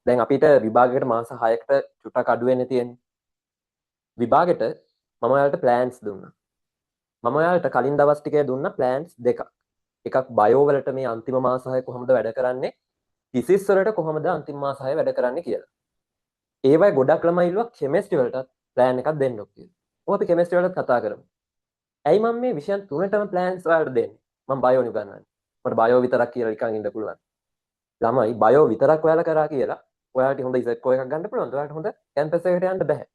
දැන් අපිට විභාගයකට මාස 6කට චුට්ටක් අඩු වෙන්න තියෙන්නේ. විභාගෙට මම ඔයාලට ප්ලෑන්ස් දුන්නා. මම ඔයාලට කලින් දවස් ටිකේ දුන්න ප්ලෑන්ස් දෙකක්. එකක් බයෝ වලට මේ අන්තිම මාස 6 කොහොමද වැඩ කරන්නේ, ෆිසික්ස් වලට කොහොමද අන්තිම මාස 6 වැඩ කරන්නේ කියලා. ඒවයි ගොඩක් ළමයි ඉල්ලුවා කෙමිස්ට්‍රි වලටත් ප්ලෑන් එකක් දෙන්න කියලා. ඔව්, අපි කෙමිස්ට්‍රි වලටත් කතා කරමු. ඇයි මම මේ විෂයන් තුනටම ප්ලෑන්ස් ඔයාලට දෙන්නේ? මම බයෝ උගන්වන්නේ. මට බයෝ විතරක් කියලා නිකන් ඉන්න පුළුවන්. ළමයි, බයෝ විතරක් ඔයාලා කරා කියලා ඔයාලට හොඳ ඉසෙට් ස්කෝර් එකක් ගන්න පුළුවන්ද? ඔයාලට හොඳ කැම්පස් එකකට යන්න බැහැ.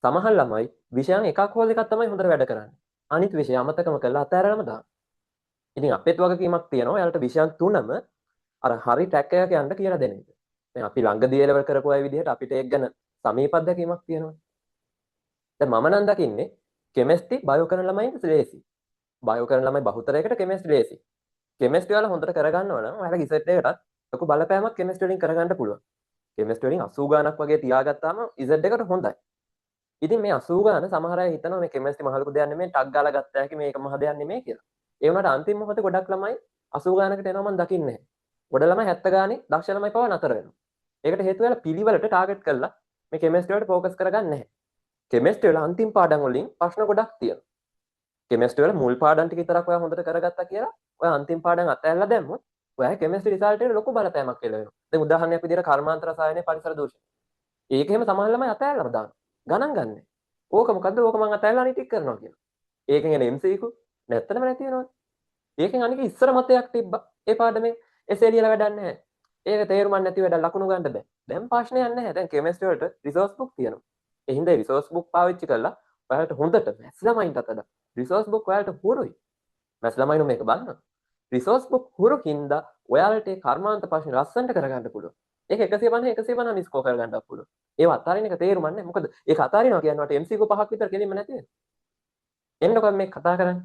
සමහර ළමයි විෂයන් එකක් හෝ දෙකක් තමයි හොඳට වැඩ කරන්නේ. අනිත් විෂය අමතකම කරලා අතෑරලම දානවා. ඉතින් අපේත් වගකීමක් තියෙනවා ඔයාලට විෂයන් තුනම අර හරි ට්‍රැක් එකක යන්න කියලා දෙන එක. දැන් අපි ළඟදී ඒ ලෙවල් කරපු අය විදිහට අපිට ඒක ගැන සමීප අත්දැකීමක් තියෙනවා. දැන් මම නම් දකින්නේ කෙමිස්ට්‍රි, බයෝ කරන ළමයින්ට ලේසි. බයෝ කරන ළමයි බහුතරයකට කෙමිස්ට්‍රි ලේසි. කෙමිස්ට්‍රි වල හොඳට කරගන්නවා නම් ඔයාලගේ ඉසෙට් එකටත් ලොකු බලපෑමක් කෙමිස්ට්‍රි වලින් කරගන්න පුළුවන්. කෙමිස්ට්‍රි වලින් 80 ගාණක් වගේ තියාගත්තාම ඉසෙට් එකට හොඳයි. ඉතින් මේ 80 ගාණ සමහර අය හිතනවා මේ කෙමිස්ට්‍රි මහ ලොකු දෙයක් නෙමෙයි, ටක් ගාලා ගත්ත හැකි, මේක මහ දෙයක් නෙමෙයි කියලා. ඒ වුණාට අන්තිම මොහොතේ ගොඩක් ළමයි 80 ගානකට එනවා මං දකින්නේ නැහැ. ගොඩ ළමයි 70 ගානේ දක්ෂ ළමයි පවා නතර වෙනවා. ඒකට හේතුව වෙලා පිළිවෙලට ටාගට් කරලා මේ කෙමිස්ට්‍රි වලට ෆෝකස් කරගන්නේ නැහැ. කෙමිස්ට්‍රි වල අන්තිම පාඩම් වලින් ප්‍රශ්න ගොඩක් තියෙනවා. කෙමිස්ට්‍රි වල මුල් පාඩම් ටික විතරක් ඔයා හොඳට කරගත්තා කියලා ඔයා අන්තිම පාඩම් අතහැරලා දැම්මොත් ඔයා කෙමිස්ට්‍රි රිසල්ට් එකට ලොකු බලපෑමක් එළ වෙනවා. දැන් උදාහරණයක් විදිහට කර්මාන්ත රසායනයේ පරිසර දූෂණ. ඒක එහෙම සමහර ළමයි අතහැරලාම දානවා. ගණන් ගන්නෑ. ඕක මොකද්ද? ඕක මං අතහැරලා අනිත් ටික කරනවා කියලා. ඒකෙන් එන MCQ නැත්තටම නැති වෙනවනේ. ඒකෙන් අනික ඉස්සර මතයක් තිබ්බා. ඒ පාඩමෙන් එසේ ලියලා වැඩක් නැහැ. ඒක තේරුමක් නැති වැඩක්, ලකුණු ගන්න බෑ. දැන් ප්‍රශ්නයක් නැහැ. දැන් කෙමිස්ට්‍රි වලට රිසෝස් බුක් තියෙනවා. ඒ හින්දා රිසෝස් බුක් පාවිච්චි කරලා ඔයාලට හොඳට, මැත්ස් ළමයින්ටත් වඩා රිසෝස් බුක් ඔයාලට හුරුයි. මැත්ස් ළමයිනු මේක බලන්න. රිසෝස් බුක් හුරු හින්දා ඔයාලට ඒ කර්මාන්ත ප්‍රශ්න ලස්සනට කරගන්න පුළුවන්. ඒක 150 150 ස්කෝර් කරගන්නත් පුළුවන්. ඒව අතාරින එක තේරුමක් නැහැ. මොකද ඒක අතාරිනවා කියන්නේ වට MCQ පහක් විතර කෙලින්ම නැති වෙනවා. එන්නකො මේ කතා කරන්නේ.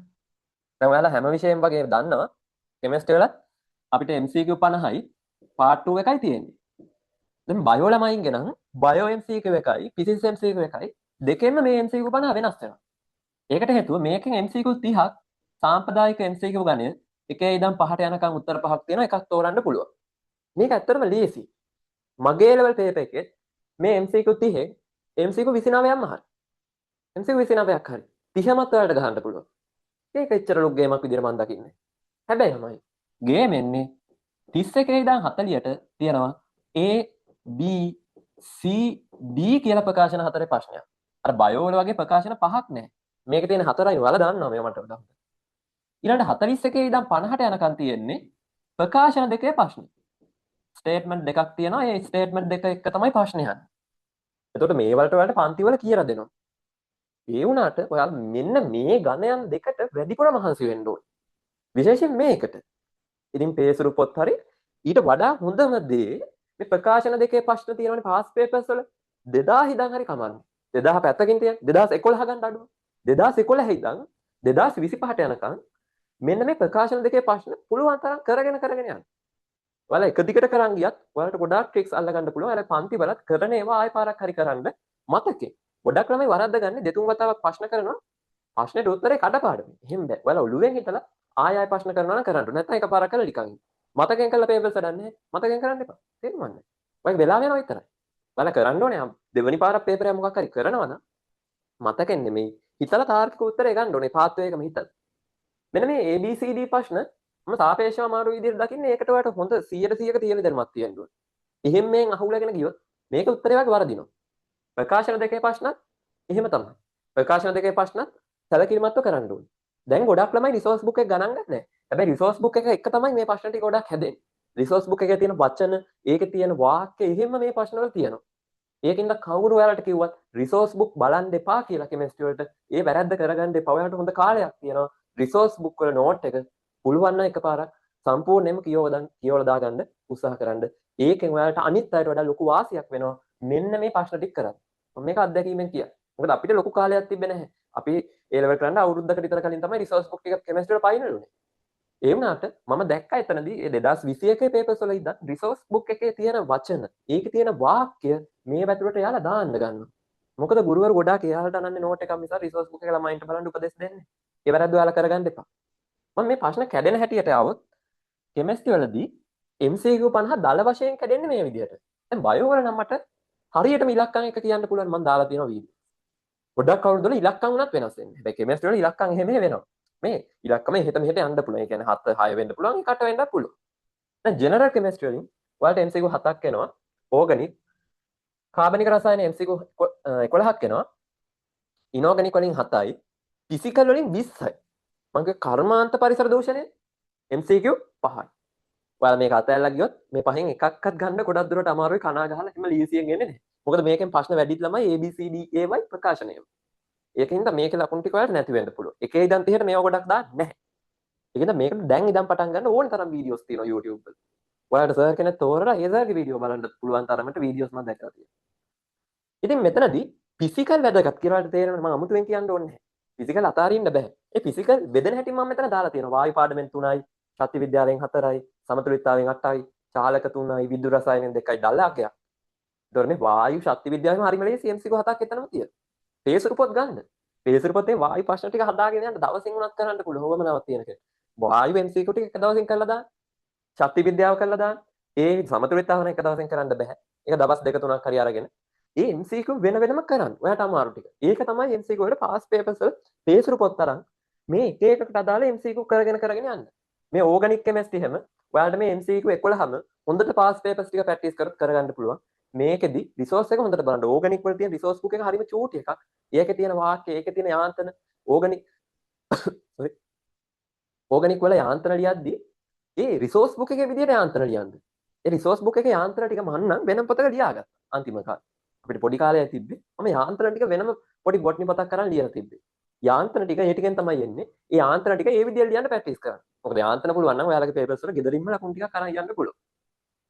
දැන් ඔයාලා හැම විෂයෙම වගේ දන්නවා කෙමිස්ට්‍රි වලත් අපිට MCQ 50යි පාර්ට් 2 එකයි තියෙන්නේ. දැන් බයෝ ළමයින්ගේ නම් බයෝ MCQ එකයි ෆිසික්ස් MCQ එකයි දෙකෙන්ම මේ MCQ 50 වෙනස් වෙනවා. ඒකට හේතුව මේකෙන් MCQ 30ක් සාම්ප්‍රදායික MCQ ගණය, එකේ ඉඳන් පහට යනකම් උත්තර පහක් තියෙනවා, එකක් තෝරන්න පුළුවන්. මේක ඇත්තටම ලේසි. මගේ ලෙවල් පේපර් එකේ මේ MCQ 30 MCQ 29ක්ම හරි. MCQ 29ක් හරි. 30මත් ඔයාලට ගහන්න පුළුවන්. ඒක එච්චර ලොකු ගේමක් විදිහට මම දකින්නේ. හැබැයි ළමයි, ගේම් එන්නේ 31 ඉඳන් 40ට තියෙනවා A, B, C, D කියලා ප්‍රකාශන හතරේ ප්‍රශ්නයක්. අර බයෝ වල වගේ ප්‍රකාශන පහක් නෑ. මේකේ තියෙන හතරයි, ඔයාලා දන්නවා මේවා මට වඩා. ඊළඟට 41 ඉඳන් 50ට යනකම් තියෙන්නේ ප්‍රකාශන දෙකේ ප්‍රශ්න. ස්ටේට්මන්ට් දෙකක් තියෙනවා. ඒ ස්ටේට්මන්ට් දෙක එක තමයි ප්‍රශ්නේ අහන්නේ. එතකොට මේ වලට ඔයාලට පන්ති වල කියලා දෙනවා. ඒ වුණාට ඔයාලා මෙන්න මේ ගණයන් දෙකට වැඩිපුර මහන්සි වෙන්න ඕනේ. විශේෂයෙන් මේකට. ඉතින් පේසුරු පොත් හරි, ඊට වඩා හොඳම දේ මේ ප්‍රකාශන දෙකේ ප්‍රශ්න තියෙනවනේ පාස් පේපර්ස් වල, 2000 ඉඳන් හරි කමන්නේ. 2000 පැත්තකින් තියන්න, 2011 ගන්න අඩුව. 2011 ඉඳන් 2025ට යනකම් මෙන්න මේ ප්‍රකාශන දෙකේ ප්‍රශ්න පුළුවන් තරම් කරගෙන කරගෙන යන්න. ඔයාලා එක දිගට කරන් ගියත් ඔයාලට ගොඩාක් ට්‍රික්ස් අල්ල ගන්න පුළුවන්. ඔයාලා පන්ති වලත් කරන ඒවා ආයෙ පාරක් හරි කරන්න මතකේ. ගොඩක් ළමයි වරද්ද ගන්න දෙතුන් වතාවක් ප්‍රශ්න කරනවා. ප්‍රශ්නෙට උත්තරේ කඩපාඩම. එහෙම බෑ. ඔයාලා ඔළුවෙන් හිතලා ආය ආය ප්‍රශ්න කරනවා නම් කරන්න. නැත්නම් එකපාරක් කරලා නිකන් ඉන්න. මතකෙන් කරලා පේපර්ස් වැඩක් නැහැ. මතකෙන් කරන්න එපා. තේරුම් ගන්න. ඔයාගේ වෙලාව යනවා විතරයි. ඔයාලා කරන්න ඕනේ දෙවෙනි පාරක් පේපර් එක මොකක් හරි කරනවා නම් මතකෙන් නෙමෙයි, හිතලා තාර්කික උත්තරේ ගන්න ඕනේ, පාත් එකම හිතලා. මෙන්න මේ ABCD ප්‍රශ්න මම සාපේක්ෂව අමාරු විදිහට දකින්නේ. ඒකට ඔයාලට හොඳ 100ට 100ක තියෙන දැනුමක් තියෙන්න ඕනේ. එහෙම මෙන් අහුලගෙන ගියොත් මේක උත්තරේ වගේ වරදිනවා. ප්‍රකාශන දෙකේ ප්‍රශ්නත් එහෙම තමයි. ප්‍රකාශන දෙකේ ප්‍රශ්නත් සැලකිලිමත්ව කරන්න ඕනේ. දැන් ගොඩක් ළමයි රිසෝස් බුක් එක ගණන් ගන්නෑ. හැබැයි රිසෝස් බුක් එක එක තමයි මේ ප්‍රශ්න ටික ගොඩක් හැදෙන්නේ. රිසෝස් බුක් එකේ තියෙන වචන, ඒකේ තියෙන වාක්‍ය එහෙම මේ ප්‍රශ්න වල තියෙනවා. ඒකින්ද කවුරු ඔයාලට කිව්වත් රිසෝස් බුක් බලන්න එපා කියලා කෙමිස්ට්‍රි වලට, ඒ වැරද්ද කරගන්න එපා. ඔයාලට හොඳ කාලයක් තියෙනවා. රිසෝස් බුක් වල නෝට් එක පුළුවන් නම් එකපාරක් සම්පූර්ණයෙන්ම කියවලා දාගන්න උත්සාහ කරන්න. ඒකෙන් ඔයාලට අනිත් අයට වඩා ලොකු වාසියක් වෙනවා මෙන්න මේ ප්‍රශ්න ටික කරන්න. මම මේක අත්දැකීමෙන් කියන්නේ. මොකද අපිට ලොකු කාලයක් තිබ්බේ නැහැ. අපි ඒ ලෙවල් කරන්න අවුරුද්දකට විතර කලින් තමයි රිසෝස් බුක් එක කෙමිස්ට්‍රි වල ෆයිනල් වුනේ. ඒ වුණාට මම දැක්කා එතනදී ඒ 2021 පේපර්ස් වල ඉඳන් රිසෝස් බුක් එකේ තියෙන වචන, ඒකේ තියෙන වාක්‍ය මේ වැතුලට එයාලා දාන්න ගන්නවා. මොකද ගුරුවරු ගොඩාක් එයාලට අනන්නේ නෝට් එකක් මිසක් රිසෝස් බුක් එක ළමයින්ට බලන්න උපදෙස් දෙන්නේ. ඒ වැරද්ද ඔයාලා කරගන්න එපා. මම මේ ප්‍රශ්න කැඩෙන හැටියට ආවොත් කෙමිස්ට්‍රි වලදී MCQ 50 දල වශයෙන් කැඩෙන්නේ මේ විදිහට. දැන් බයෝ වල නම් මට හරියටම ඉලක්කම් එක කියන්න පුළුවන් මම දාලා තියෙනවා වීඩියෝ. ගොඩක් අවුරුදු වල ඉලක්කම් වුණත් වෙනස් වෙන්නේ. හැබැයි කෙමිස්ට්‍රි වල ඉලක්කම් එහෙම වෙනවා. මේ ඉලක්කම එහෙට මෙහෙට යන්න පුළුවන්. ඒ කියන්නේ 7 6 වෙන්න පුළුවන්, 8 වෙන්නත් පුළුවන්. දැන් ජෙනරල් කෙමිස්ට්‍රි වලින් ඔයාලට MCQ 7ක් එනවා. ඕගනික් කාබනික රසායන MCQ 11ක් එනවා. ඉනෝගනික් වලින් 7යි, ෆිසිකල් වලින් 20යි. මං කිව්වේ කර්මාන්ත පරිසර දූෂණය MCQ 5යි. ඔයාලා මේක අතෑරලා ගියොත් මේ පහෙන් එකක්වත් ගන්න ගොඩක් දුරට අමාරුයි, කනා ගහලා එහෙම ලීසියෙන් එන්නේ නැහැ. මොකද මේකෙන් ප්‍රශ්න වැඩිත් ළමයි A B C D A Y ප්‍රකාශනය. ඒකින්ද මේකේ ලකුණු ටික ඔයාලට නැති වෙන්න පුළුවන්. එකේ ඉඳන් 30ට මේවා ගොඩක් දාන්නේ නැහැ. ඒකින්ද මේකට දැන් ඉඳන් පටන් ගන්න ඕන තරම් වීඩියෝස් තියෙනවා YouTube වල. ඔයාලට සර් කෙනෙක් තෝරලා ඒ සර්ගේ වීඩියෝ බලන්න පුළුවන් තරමට වීඩියෝස් මම දැකලා තියෙනවා. ඉතින් මෙතනදී ෆිසිකල් වැදගත් කියලා ඔයාලට තේරෙනවා, මම අමුතුවෙන් කියන්න ඕනේ නැහැ. ෆිසිකල් අතාරින්න බෑ. ඒ ෆිසිකල් බෙදෙන හැටි මම මෙතන දාලා තියෙනවා. වායු පාඩමෙන් 3යි, ශක්ති විද්‍යාවෙන් 4යි, සමතුලිතතාවයෙන් 8යි, චාලක 3යි, විද්‍යුත් රසායනයෙන් 2යි දල අගයක්. ඒතකොට මේ වායු ශක්ති විද්‍යාවෙම හරිම ලේසි MCQ 7ක් එතනම තියෙනවා. පේසරු පොත් ගන්න. පේසරු පොතේ වායු ප්‍රශ්න ටික හදාගෙන යන්න දවසින් උනත් කරන්න පුළුවන්. හොවමනාවක් තියෙන කෙනෙක්. වායු MCQ ටික එක දවසින් කරලා දාන්න. ශක්ති විද්‍යාව කරලා දාන්න. ඒ සමතුලිතතාව නම් එක දවසින් කරන්න බෑ. ඒක දවස් දෙක තුනක් හරි අරගෙන ඒ MCQ වෙන වෙනම කරන්න. ඔයාට අමාරු ටික. ඒක තමයි MCQ වලට පාස් පේපර්ස් වල පේසරු පොත් තරම් මේ එක එකකට අදාළ MCQ කරගෙන කරගෙන යන්න. මේ ඕගනික් කෙමිස්ට්‍රි හැම ඔයාලට මේ MCQ 11ම හොඳට පාස් පේපර්ස් ටික ප්‍රැක්ටිස් කරොත් කරගන්න පුළුවන්. මේකෙදි රිසෝස් එක හොඳට බලන්න. ඕගනික් වල තියෙන රිසෝස් බුක් එක හරිම චූටි එකක්. ඒකේ තියෙන වාක්‍ය, ඒකේ තියෙන යාන්ත්‍රණ, ඕගනික් සෝරි ඕගනික් වල යාන්ත්‍රණ ලියද්දි ඒ රිසෝස් බුක් එකේ විදියට යාන්ත්‍රණ ලියන්න. ඒ රිසෝස් බුක් එකේ යාන්ත්‍රණ ටික මං නම් වෙනම පොතක ලියාගත්තා. අන්තිම කාලේ. අපිට පොඩි කාලේ තිබ්බේ. මම යාන්ත්‍රණ ටික වෙනම පොඩි බොට්නි පොතක් අරන් ලියලා තිබ්බේ. යාන්ත්‍රණ ටික ඒ ටිකෙන් තමයි එන්නේ. ඒ යාන්ත්‍රණ ටික ඒ විදියට ලියන්න ප්‍රැක්ටිස් කරන්න. මොකද යාන්ත්‍රණ පුළුවන් නම් ඔයාලගේ පේපර්ස් වල ගෙදරින්ම ලකුණු ටිකක් අරන් යන්න පුළුවන්.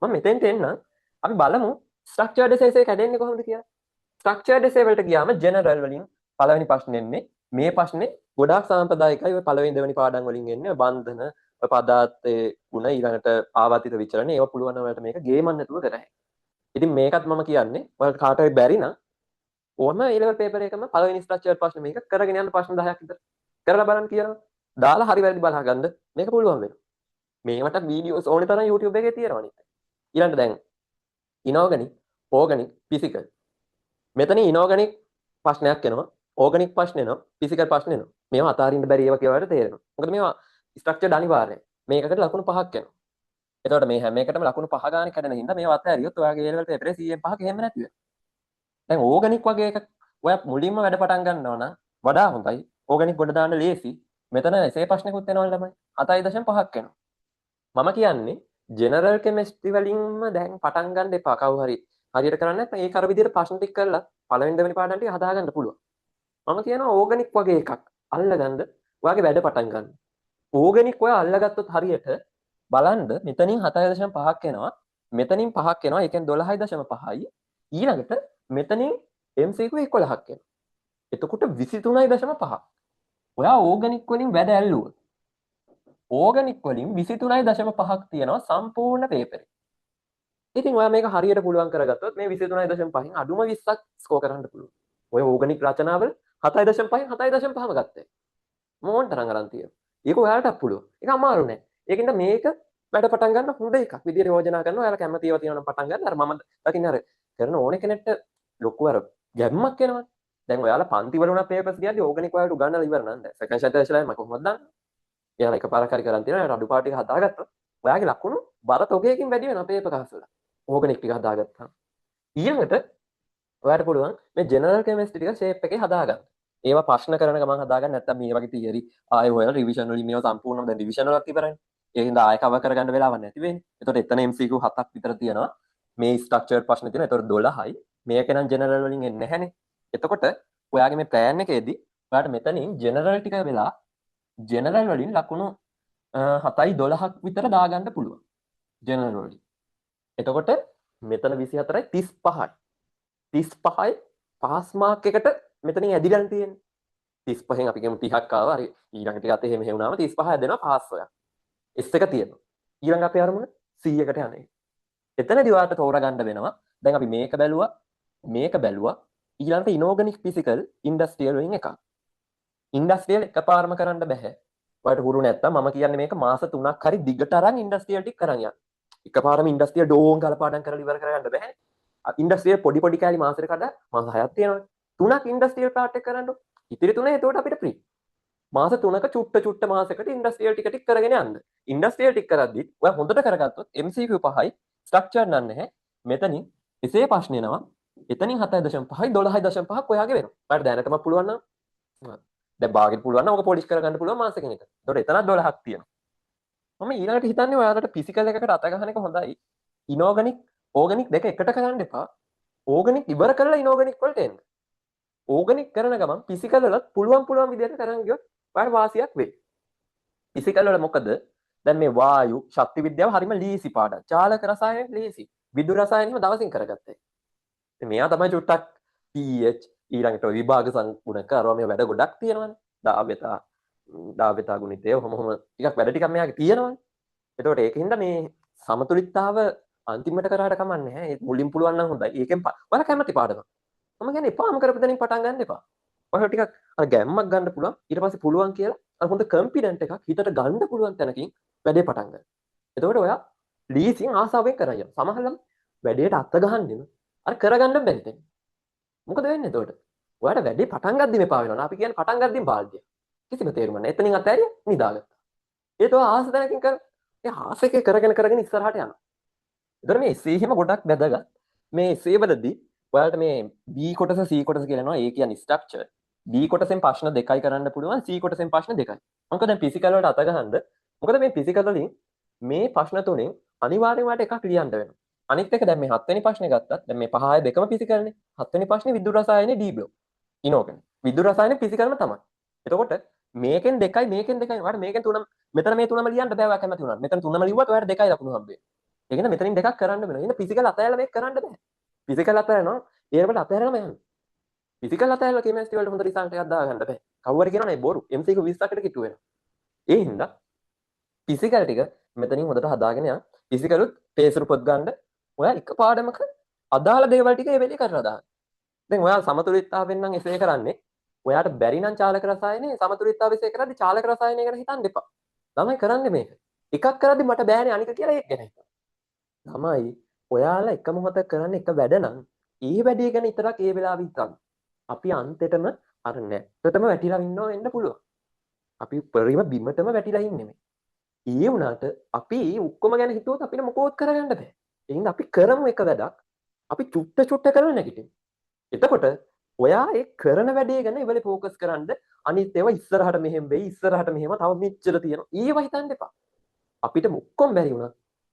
මම මෙතෙන්ට එන්නම්. අපි බලමු ස්ට්‍රක්චර්ඩ් එසේ එක කැඩෙන්නේ කොහොමද කියලා. ස්ට්‍රක්චර්ඩ් එසේ වලට ගියාම ජෙනරල් වලින් පළවෙනි ප්‍රශ්නේ එන්නේ. මේ ප්‍රශ්නේ ගොඩාක් සාම්ප්‍රදායිකයි. ඔය පළවෙනි දෙවෙනි පාඩම් වලින් එන්නේ බන්ධන, ඔය පදාර්ථයේ ගුණ, ඊළඟට ආවර්තිත විචලන, ඒවා පුළුවන් නම් ඔයාලට මේක ගේමක් නැතුව කර හැකියි. ඉතින් මේකත් මම කියන්නේ ඔයාලට කාට හරි බැරි නම් ඕනම A level paper එකම පළවෙනි ස්ට්‍රක්චර්ඩ් ප්‍රශ්න මේක කරගෙන යන්න ප්‍රශ්න 10ක් විතර කරලා බලන්න කියනවා. දාලා හරි වැරදි බලා ගන්න මේක පුළුවන් වෙනවා. මේවට වීඩියෝස් ඕනේ තරම් YouTube එකේ තියෙනවා නේ. ඊළඟට දැන් ඉනෝගනික්, ඕගනික්, ෆිසිකල්. මෙතන ඉනෝගනික් ප්‍රශ්නයක් එනවා, ඕගනික් ප්‍රශ්න එනවා, ෆිසිකල් ප්‍රශ්න එනවා. මේවා අතාරින්න බැරි ඒවා කියලා ඔයාලට තේරෙනවා. මොකද මේවා ස්ට්‍රක්චර්ඩ් අනිවාර්යයි. මේකකට ලකුණු 5ක් එනවා. එතකොට මේ හැම එකටම ලකුණු 5 ගානේ කැඩෙන හින්දා මේවා අතහැරියොත් ඔයාගේ A level පේපරේ 100න් 5ක එහෙම නැති වෙනවා. දැන් ඕගනික් වගේ එකක් ඔයා මුලින්ම වැඩ පටන් ගන්නවා නම් වඩා හොඳයි. ඕගනික් ගොඩ දාන්න ලේසි. මෙතන එසේ ප්‍රශ්නකුත් එනවනේ ළමයි. 7.5ක් එනවා. මම කියන්නේ ජෙනරල් කෙමිස්ට්‍රි වලින්ම දැන් පටන් ගන්න එපා. කවුරු හරි හරියට කරන්නේ නැත්නම් ඒක අර විදිහට ප්‍රශ්න ටික කරලා පළවෙනි දෙවෙනි පාඩම් ටික හදාගන්න පුළුවන්. මම කියනවා ඕගනික් වගේ එකක් අල්ලගන්න ඔයාගේ වැඩ පටන් ගන්න. ඕගනික් ඔයා අල්ලගත්තොත් හරියට බලන්න මෙතනින් 7.5ක් එනවා. මෙතනින් 5ක් එනවා. ඒ කියන්නේ 12.5යි. ඊළඟට මෙතනින් MCQ 11ක් එනවා. එතකොට 23.5. ඔයා ඕගනික් වලින් වැඩ ඇල්ලුවොත් ඕගනික් වලින් 23.5ක් තියෙනවා සම්පූර්ණ පේපරේ. ඉතින් ඔයා මේක හරියට පුළුවන් කරගත්තොත් මේ 23.5න් අඩුම 20ක් ස්කෝර් කරන්න පුළුවන්. ඔය ඕගනික් රචනාවල 7.5න් 7.5ම ගත්තේ. මොන තරම් අරන් තියෙනවා. ඒක ඔයාලටත් පුළුවන්. ඒක අමාරු නෑ. ඒකින්ද මේක වැඩ පටන් ගන්න හොඳ එකක් විදියට යෝජනා කරනවා. ඔයාලා කැමති ඒවා තියෙනවා නම් පටන් ගන්න. අර මම දකින්න අර කරන ඕනේ කෙනෙක්ට ලොකු අර ගැම්මක් එනවනේ. දැන් ඔයාලා පන්ති වල උනා පේපර්ස් ගියද්දි ඕගනික් ඔයාලට උගන්වලා ඉවර නම් දැන් සෙකන්ඩ් සැටර්ඩේ මම කොහොමද දන්නේ? එයාලා එකපාරක් හරි කරන් තියෙනවා. එයාට අඩුපාඩු ටික හදාගත්තොත් ඔයාගේ ලකුණු බර තොගයකින් වැඩි වෙනවා පේපර් කහස් වල. ඕගනික් ටික හදාගත්තාම. ඊළඟට ඔයාලට පුළුවන් මේ ජෙනරල් කෙමිස්ට්‍රි ටික ෂේප් එකේ හදාගන්න. ඒවා ප්‍රශ්න කරන ගමන් හදාගන්න නැත්නම් මේ වගේ තියරි ආයෙ හොයලා රිවිෂන් වලින් මේවා සම්පූර්ණම දැන් රිවිෂන් වලත් ඉවරයිනේ. ඒ හින්දා ආයෙ කවර් කරගන්න වෙලාවක් නැති වෙන්නේ. එතකොට එතන MCQ 7ක් විතර තියෙනවා. මේ ස්ට්‍රක්චර්ඩ් ප්‍රශ්න තියෙනවා. එතකොට 12යි. මේක නම් ජෙනරල් වලින් එන්නේ නැහැනේ. එතකොට ඔයාගේ මේ ප්ලෑන් එකේදී ඔයාට මෙතනින් ජෙනරල් ටික වෙලා ජෙනරල් වලින් ලකුණු 7යි 12ක් විතර දාගන්න පුළුවන්. ජෙනරල් වලින්. එතකොට මෙතන 24යි 35යි. 35යි පාස් මාක් එකට මෙතනින් ඇදිලා තියෙන්නේ. 35න් අපි කියමු 30ක් ආවා. හරි ඊළඟ ටික අතේ එහෙම වුණාම 35 ඇදෙනවා පාස් ඔයා. S එක තියෙනවා. ඊළඟ අපේ අරමුණ C එකට යන එක. එතනදී ඔයාලට තෝරගන්න වෙනවා. දැන් අපි මේක බැලුවා, මේක බැලුවා. ඊළඟට ඉනෝගනික් ෆිසිකල් ඉන්ඩස්ට්‍රියල් වලින් එකක්. ඉන්ඩස්ට්‍රියල් එකපාරම කරන්න බැහැ. ඔයාලට හුරු නැත්තම් මම කියන්නේ මේක මාස 3ක් හරි දිගට අරන් ඉන්ඩස්ට්‍රියල් ටික කරන් යන්න. එකපාරම ඉන්ඩස්ට්‍රියල් ඩෝන් ගාලා පාඩම් කරලා ඉවර කරගන්න බෑ. ඉන්ඩස්ට්‍රියල් පොඩි පොඩි කෑලි මාසෙට කඩ මාස 6ක් තියෙනවා. තුනක් ඉන්ඩස්ට්‍රියල් පාර්ට් එක කරන්න. ඉතිරි තුන එතකොට අපිට ෆ්‍රී. මාස 3ක චුට්ට චුට්ට මාසෙකට ඉන්ඩස්ට්‍රියල් ටික ටික කරගෙන යන්න. ඉන්ඩස්ට්‍රියල් ටික කරද්දි ඔයා හොඳට කරගත්තොත් MCQ 5යි ස්ට්‍රක්චර් නන් නැහැ. මෙතනින් එසේ ප්‍රශ්න එනවා. එතනින් 7.5යි 12.5ක් ඔයාගේ වෙනවා. ඔයාලට දැනටම පුළුවන් නම් දැන් බාගෙට පුළුවන් නම් ඔක පොලිෂ් කරගන්න පුළුවන් මාසෙකින් එක. එතකොට එතනත් 12ක් තියෙනවා. මම ඊළඟට හිතන්නේ ඔයාලට ෆිසිකල් එකකට අත ගහන එක හොඳයි. ඉනෝගනික් ඕගනික් දෙක එකට කරන්න එපා. ඕගනික් ඉවර කරලා ඉනෝගනික් වලට එන්න. ඕගනික් කරන ගමන් ෆිසිකල් වලත් පුළුවන් පුළුවන් විදිහට කරන් ගියොත් ඔයාලට වාසියක් වෙයි. ෆිසිකල් වල මොකද? දැන් මේ වායු ශක්ති විද්‍යාව හරිම ලීසි පාඩම්. චාලක රසායන ලීසි. විද්‍යුත් රසායන එහෙම දවසින් කරගත්තා. ඉතින් මෙයා තමයි චුට්ටක් pH ඊළඟට විභාග සංගුණක අරවා මේ වැඩ ගොඩක් තියෙනවනේ. දාව්‍යතා දාව්‍යතා ගුණිතය ඔහොම ඔහොම ටිකක් වැඩ ටිකක් මෙයාගේ තියෙනවනේ. එතකොට ඒකින්ද මේ සමතුලිතතාව අන්තිමට කරාට කමක් නැහැ. ඒ මුලින් පුළුවන් නම් හොඳයි. ඒකෙන් ඔයාලා කැමති පාඩමක්. මම කියන්නේ එපාම කරපු දැනින් පටන් ගන්න එපා. ඔයාලා ටිකක් අර ගැම්මක් ගන්න පුළුවන්. ඊට පස්සේ පුළුවන් කියලා අර හොඳ කොන්ෆිඩන්ට් එකක් හිතට ගන්න පුළුවන් තැනකින් වැඩේ පටන් ගන්න. එතකොට ඔයා ලීසියෙන් ආසාවෙන් කරන් යනවා. සමහර ළමයි වැඩේට අත ගහන්නෙම අර කරගන්න බැරි තැන. මොකද වෙන්නේ එතකොට? ඔයාට වැඩේ පටන් ගද්දිම එපා වෙනවා. අපි කියන්නේ පටන් ගද්දිම බාල්දිය. කිසිම තේරුමක් නැහැ. එතනින් අතෑරියා නිදාගත්තා. ඒත් ඔයා ආස තැනකින් කර ඒ ආස එකේ කරගෙන කරගෙන ඉස්සරහට යනවා. ඒතර මේ එසේ එහෙම ගොඩක් වැදගත්. මේ එසේ වලදී ඔයාලට මේ B කොටස C කොටස කියලා එනවා. ඒ කියන්නේ ස්ට්‍රක්චර්. B කොටසෙන් ප්‍රශ්න දෙකයි කරන්න පුළුවන්, C කොටසෙන් ප්‍රශ්න දෙකයි. මොකද දැන් ෆිසිකල් වලට අත ගහන්න. මොකද මේ ෆිසිකල් වලින් මේ ප්‍රශ්න තුනෙන් අනිවාර්යෙන්ම ඔයාලට එකක් ලියන්න වෙනවා. අනිත් එක දැන් මේ හත්වෙනි ප්‍රශ්නේ ගත්තත් දැන් මේ පහ හය දෙකම ෆිසිකල්නේ. හත්වෙනි ප්‍රශ්නේ විද්‍යුත් රසායනේ D block. ඉනෝගනික්. විද්‍යුත් රසායනේ ෆිසිකල්ම තමයි. එතකොට මේකෙන් දෙකයි මේකෙන් දෙකයි ඔයාලට මේකෙන් තුනම මෙතන මේ තුනම ලියන්න බෑ ඔයා කැමති වුණාට. මෙතන තුනම ලිව්වත් ඔයාලට දෙකයි ලකුණු හම්බ වෙන්නේ. ඒ කියන්නේ මෙතනින් දෙකක් කරන්න වෙනවා. එහෙනම් ෆිසිකල් අතහැරලා මේක කරන්න බෑ. ෆිසිකල් අතහැරනවා ඊළඟට අතහැරලාම යන්න. ෆිසිකල් අතහැරලා කෙමිස්ට්‍රි වලට හොඳ රිසල්ට් එකක් දාගන්න බෑ. කවුරු හරි කියනවා නේ බොරු MCQ 20කට කිට්ටු වෙනවා. ඒ හින්දා ෆිසිකල් ටික මෙතනින් හොඳට හදාගෙන යන්න. ෆිසිකලුත් පේසරු පොත් ගන්න. ඔයා එක පාඩමක අදාළ දේවල් ටික ඒ වෙලේ කරලා දාන්න. දැන් ඔයා සමතුලිතතාවෙන් නම් එසේ කරන්නේ. ඔයාට බැරි නම් චාලක රසායනේ සමතුලිතතාව එසේ කරද්දි චාලක රසායනය ගැන හිතන්න එපා. ළමයි කරන්නේ මේක. එකක් කරද්දි මට බෑනේ අනික කියලා ඒක ගැන හිතන්න. ළමයි ඔයාලා එක මොහොතක් කරන්නේ එක වැඩ නම් ඒ වැඩේ ගැන විතරක් ඒ වෙලාවෙ හිතන්න. අපි අන්තෙටම අර නැත්තටම වැටිලා ඉන්නවා වෙන්න පුළුවන්. අපි උපරිම බිමටම වැටිලා ඉන්නේ මේ. ඒ වුණාට අපි ඔක්කොම ගැන හිතුවොත් අපිට මොකෝත් කරගන්න බෑ. ඒ හින්දා අපි කරමු එක වැඩක්. අපි චුට්ට චුට්ට කරලා නැගිටිමු. එතකොට ඔයා ඒ කරන වැඩේ ගැන ඉවලේ ෆෝකස් කරන්න අනිත් ඒවා ඉස්සරහට මෙහෙම වෙයි ඉස්සරහට මෙහෙම තව මෙච්චර තියෙනවා. ඒව හිතන්න එපා. අපිට ඔක්කොම බැරි වුණා.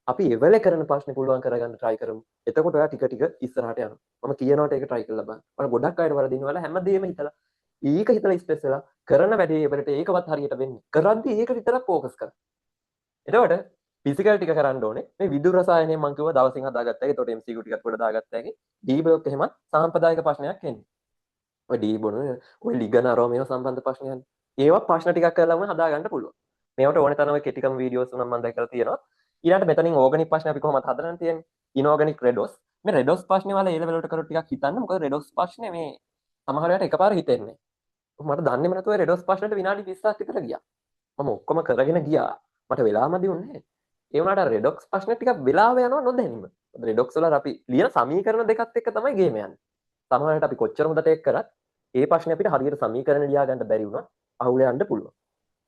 අපි එවලේ කරන ප්‍රශ්නේ පුළුවන් කරගන්න try කරමු. එතකොට ඔයා ටික ටික ඉස්සරහට යනවා. මම කියනවට ඒක try කරලා බලන්න. මම ගොඩක් අයට වරදිනවා වල හැමදේම හිතලා ඒක හිතලා ස්ට්‍රෙස් වෙලා කරන වැඩේ එවලට ඒකවත් හරියට වෙන්නේ. කරද්දි ඒක විතරක් ෆෝකස් කරන්න. එතකොට ෆිසිකල් ටික කරන්න ඕනේ. මේ විදුර රසායනය මං කිව්වා දවසින් හදාගත්තා. ඒකට MCQ ටිකක් ගොඩ දාගත්තා හැකි. D block එහෙමත් සාම්ප්‍රදායික ප්‍රශ්නයක් එන්නේ. ඔය D බොන ඔය ලිගන අරවා මේවා සම්බන්ධ ප්‍රශ්නයක්. ඒවා ප්‍රශ්න ටිකක් කරලාම හදාගන්න පුළුවන්. මේවට ඕනේ තරම් ඔය කෙටිකම වීඩියෝස් උනම් මං දැකලා තියෙනවා. ඊළඟට මෙතනින් ඕගනික් ප්‍රශ්න අපි කොහොමද හදන්න තියෙන්නේ? ඉනෝගනික් රෙඩොස්. මේ රෙඩොස් ප්‍රශ්නේ වල ඒ ලෙවල් වලට කරොත් ටිකක් හිතන්න. මොකද රෙඩොස් ප්‍රශ්නේ මේ සමහර වෙලාවට එකපාර හිතෙන්නේ. මට දන්නේම නැතුව රෙඩොස් ප්‍රශ්නෙට විනාඩි 20ක් විතර ගියා. මම ඔක්කොම කරගෙන ගියා. මට වෙලා මදි වුණේ නැහැ. ඒ වුණාට අර රෙඩොක්ස් ප්‍රශ්නේ ටිකක් වෙලාව යනවා නොදැනීම. රෙඩොක්ස් වල අපි ලියන සමීකරණ දෙකත් එක්ක තමයි ගේම යන්නේ. සමහර වෙලාවට අපි කොච්චර හොඳට ඒක කරත් ඒ ප්‍රශ්නේ අපිට හරියට සමීකරණ ලියා ගන්න බැරි වුණොත් අහුල යන්න පුළුවන්.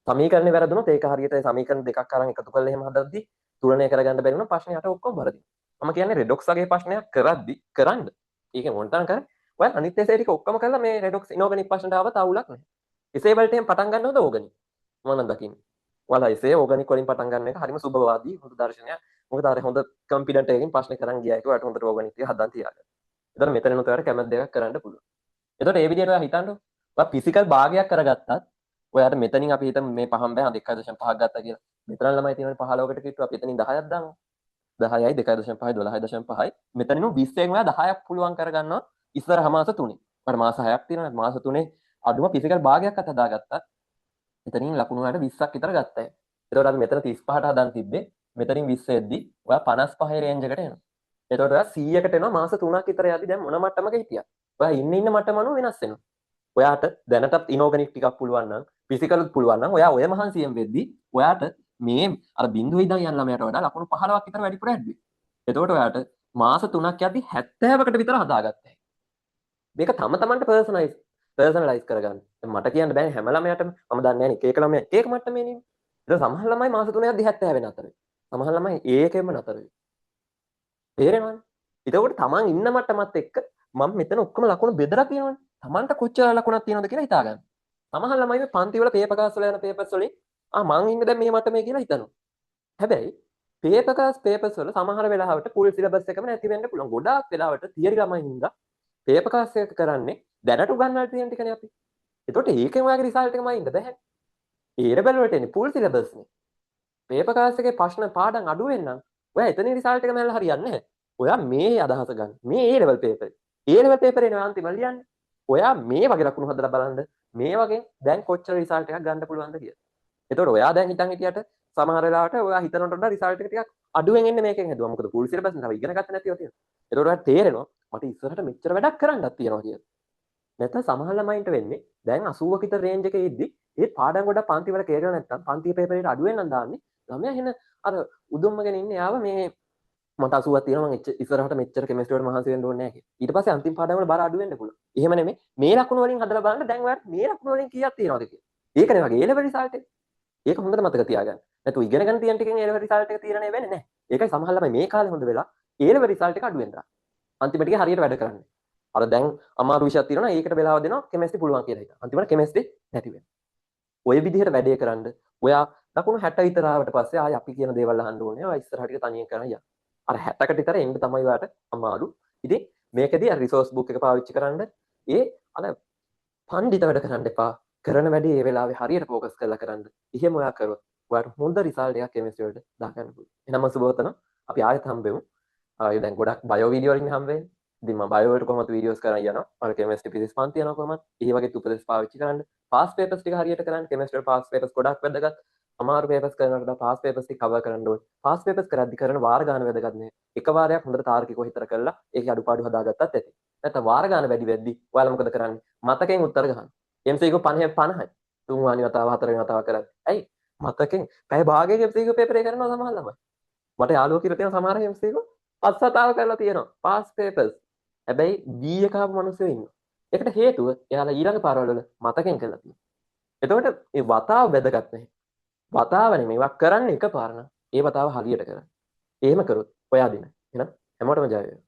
සමීකරණේ වැරදුනොත් ඒක හරියට සමීකරණ දෙකක් අරන් එකතු කරලා එහෙම හදද්දි තුලනය කරගන්න බැරි වුණොත් ප්‍රශ්නේ යට ඔක්කොම වරදිනවා. මම කියන්නේ රෙඩොක්ස් වගේ ප්‍රශ්නයක් කරද්දි කරන්න. ඒක මොන තරම් කරන්නේ? ඔයා අනිත් එසේ ටික ඔක්කොම කරලා මේ රෙඩොක්ස් ඉනෝගනික් ප්‍රශ්නට ආවත් අවුලක් නැහැ. එසේ වලට එහෙම පටන් ගන්න හොඳ ඕගනික්. මම නම් දකින්නේ. ඔයාලා එසේ ඕගනික් වලින් පටන් ගන්න එක හරිම සුබවාදී හොඳ දර්ශනයක්. මොකද අර හොඳ කොන්ෆිඩන්ට් එකකින් ප්‍රශ්න කරන් ගියා එක ඔයාලට හොඳට ඕගනික් ටික හදන් තියාගන්න. එතකොට මෙතනනොත් ඔයාලට කැමති දෙයක් කරන්න පුළුවන්. එතකොට ඒ විදිහට ඔයා හිතන්නකො. ඔයා ෆිසිකල් භාගයක් කරගත්තත් ඔයාට මෙතනින් අපි හිතමු මේ පහම බෑ 2.5ක් ගත්තා කියලා. මෙතන ළමයි තියෙනවනේ 15කට කිට්ටු අපි එතනින් 10ක් දාමු. 10යි 2.5යි 12.5යි මෙතනින් 20න් ඔයා 10ක් පුළුවන් කරගන්නවා ඉස්සරහ මාස තුනේ. ඔයාට මාස 6ක් තියෙනවා. මාස තුනේ අඩුම ෆිසිකල් භාගයක්වත් හදාගත්තත් එතනින් ලකුණු ඔයාට 20ක් විතර ගත්තා. එතකොට අපි මෙතන 35ට හදන් තිබ්බේ. මෙතනින් 20 එද්දි ඔයා 55 රේන්ජ් එකට එනවා. එතකොට ඔයා 100කට එනවා මාස 3ක් විතර යද්දි දැන් මොන මට්ටමක හිටියත්. ඔයා ඉන්න ඉන්න මට්ටම අනුව වෙනස් වෙනවා. ඔයාට දැනටත් ඉනෝගනික් ටිකක් පුළුවන් නම් ෆිසිකලුත් පුළුවන් නම් ඔයා ඔය මහන්සියෙන් වෙද්දි ඔයාට මේ අර බිඳුවේ ඉඳන් යන ළමයාට වඩා ලකුණු 15ක් විතර වැඩිපුර ඇඩ් වෙයි. එතකොට ඔයාට මාස 3ක් යද්දි 70කට විතර හදාගත්තා. මේක තම තමන්ට පර්සනලයිස් කරගන්න. දැන් මට කියන්න බෑනේ හැම ළමයාටම. මම දන්නේ නෑනේ එක එක ළමයා එක එක මට්ටමේ නේ. ඒක සමහර ළමයි මාස 3 යද්දි 70 වෙන අතර වෙයි. සමහර ළමයි ඒකෙම නතර වෙයි. තේරෙනවනේ? එතකොට තමන් ඉන්න මට්ටමත් එක්ක මම මෙතන ඔක්කොම ලකුණු බෙදලා තියෙනවනේ. තමන්ට කොච්චර ලකුණක් තියෙනවද කියලා හිතා ගන්න. සමහර ළමයි මේ පන්ති වල පේපර් කාස් වල යන පේපර්ස් වලින් ආ මං ඉන්නේ දැන් මේ මට්ටමේ කියලා හිතනවා. හැබැයි පේපර් කාස් පේපර්ස් වල සමහර වෙලාවට ෆුල් සිලබස් එකම නැති වෙන්න පුළුවන්. ගොඩාක් වෙලාවට තියරි ළමයි හින්දා පේපර් කාස් එක කරන්නේ දැනට උගන්වලා තියෙන ටිකනේ අපි. එතකොට ඒකෙන් ඔයාගේ රිසල්ට් එකමයි ඉන්න බැහැ. ඒ ලෙවල් වලට එන්නේ ෆුල් සිලබස් නේ. පේපර් කාස් එකේ ප්‍රශ්න පාඩම් අඩු වෙන්නම් ඔයා එතනින් රිසල්ට් එක මැනලා හරියන්නේ නැහැ. ඔයා මේ අදහස ගන්න. මේ ඒ ලෙවල් පේපර්. ඒ ලෙවල් පේපර් එනවා අන්තිම ලියන්නේ. ඔයා මේ වගේ ලකුණු හදලා බලන්න මේ වගේ දැන් කොච්චර රිසල්ට් එකක් ගන්න පුළුවන්ද කියලා. එතකොට ඔයා දැන් හිතන් හිටියට සමහර වෙලාවට ඔයා හිතනට වඩා රිසල්ට් එක ටිකක් අඩුවෙන් එන්නේ මේකෙන් හැදුවා. මොකද ෆුල් සිලබස් නේ තව ඉගෙන ගන්න නැතිව තියෙනවා. එතකොට ඔයාට තේරෙනවා මට ඉස්සරහට මෙච්චර වැඩක් කරන්නත් තියෙනවා කියලා. නැත්නම් සමහර ළමයින්ට වෙන්නේ දැන් 80ක විතර රේන්ජ් එකේ ඉද්දි ඒත් පාඩම් ගොඩක් පන්ති වල කේරලා නැත්නම් පන්ති පේපර් එකට අඩුවෙන් නම් දාන්නේ. ළමයා එහෙන අර උදුම්මගෙන ඉන්නේ යාව මේ මට 80ක් තියෙනවා මං ඉස්සරහට මෙච්චර කෙමිස්ට්‍රි වලට මහන්සි වෙන්න ඕනේ නැහැ කියලා. ඊට පස්සේ අන්තිම පාඩම් වල බර අඩු වෙන්න පුළුවන්. එහෙම නෙමෙයි මේ ලකුණු වලින් හදලා බලන්න දැන් ඔයාලට මේ ලකුණු වලින් කීයක් තියෙනවද කියලා. ඒකනේ වගේ ඒ ලෙවල් රිසල්ට් එක. ඒක හොඳට මතක තියාගන්න. නැතු ඉගෙන ගන්න තියෙන ටිකෙන් ඒ ලෙවල් රිසල්ට් එක තීරණය වෙන්නේ නැහැ. ඒකයි සමහර ළමයි මේ කාලේ හොඳ වෙලා ඒ ලෙවල් රිසල්ට් එක අඩු වෙනවා. අන්තිම ටිකේ හරියට වැඩ කරන්නේ. අර දැන් අමාරු විෂයක් තියෙනවා ඒකට වෙලාව දෙනවා කෙමිස්ට්‍රි පුළුවන් කියලා හිතන. අන්තිමට කෙමිස්ට්‍රි නැති වෙනවා. ඔය විදිහට වැඩේ කරන්න ඔයා ලකුණු 60 විතර ආවට පස්සේ ආයෙ අපි කියන දේවල් අහන්න ඕනේ. ඔයා ඉස්සරහට ටික තනියෙන් කරන් යන්න. අර 60කට විතර එන්න තමයි ඔයාට අමාරු. ඉතින් මේකෙදී අර රිසෝස් බුක් එක පාවිච්චි කරන්න ඒ අර පණ්ඩිත වැඩ කරන්න එපා. කරන වැඩේ ඒ වෙලාවේ හරියට ෆෝකස් කරලා කරන්න. එහෙම ඔයා කරොත් ඔයාට හොඳ රිසල්ට් එකක් කෙමිස්ට්‍රි වලට දාගන්න පුළුවන්. එහෙනම් මම සුබවතනවා. අපි ආයෙත් හම්බෙමු. ආයෙ දැන් ගොඩක් බයෝ වීඩියෝ වලින් හම්බ වෙන්නේ. ඉතින් මම බයෝ වලට කොහොමද වීඩියෝස් කරන් යනවා. අර කෙමිස්ට්‍රි ෆිසික්ස් පන්ති යනවා කොහොමද. ඒ වගේත් උපදෙස් පාවිච්චි කරන්න. පාස් පේපර්ස් ටික හරියට කරන්න. කෙමිස්ට්‍රි වල පාස් පේපර්ස් ගොඩක් වැදගත්. අමාරු පේපර්ස් කරනවට වඩා පාස් පේපර්ස් ටික කවර් කරන්න ඕනේ. පාස් පේපර්ස් කරද්දි කරන වාර ගාන වැදගත් නේ. එක වාරයක් හොඳට තාර්කිකව හිතලා කරලා ඒකේ අඩුපාඩු හදාගත්තත් ඇති. නැත්නම් වාර ගාන වැඩි වෙද්දි ඔයාලා මොකද කරන්නේ? මතකයෙන් උත්තර ගහනවා. MCQ 50 50යි. තුන් වෙනි වතාව හතර වෙනි වතාව කරන්නේ. ඇයි? මතකෙන් පැය භාගයක MCQ paper එක කරනවා සමහර ළමයි. මට යාළුවෝ කියලා තියෙනවා සමහර MCQ පස් වතාව කරලා තියෙනවා. Pass papers. හැබැයි B එක ආපු මිනිස්සු ඉන්නවා. ඒකට හේතුව එයාලා ඊළඟ පාරවල් වල මතකෙන් කරලා තියෙනවා. එතකොට මේ වතාව වැදගත් නැහැ. වතාව නෙමෙයි වක් කරන්නේ එකපාර නම් ඒ වතාව හරියට කරන්න. එහෙම කරොත් ඔයා දිනයි. එහෙනම් හැමෝටම ජය වේවා.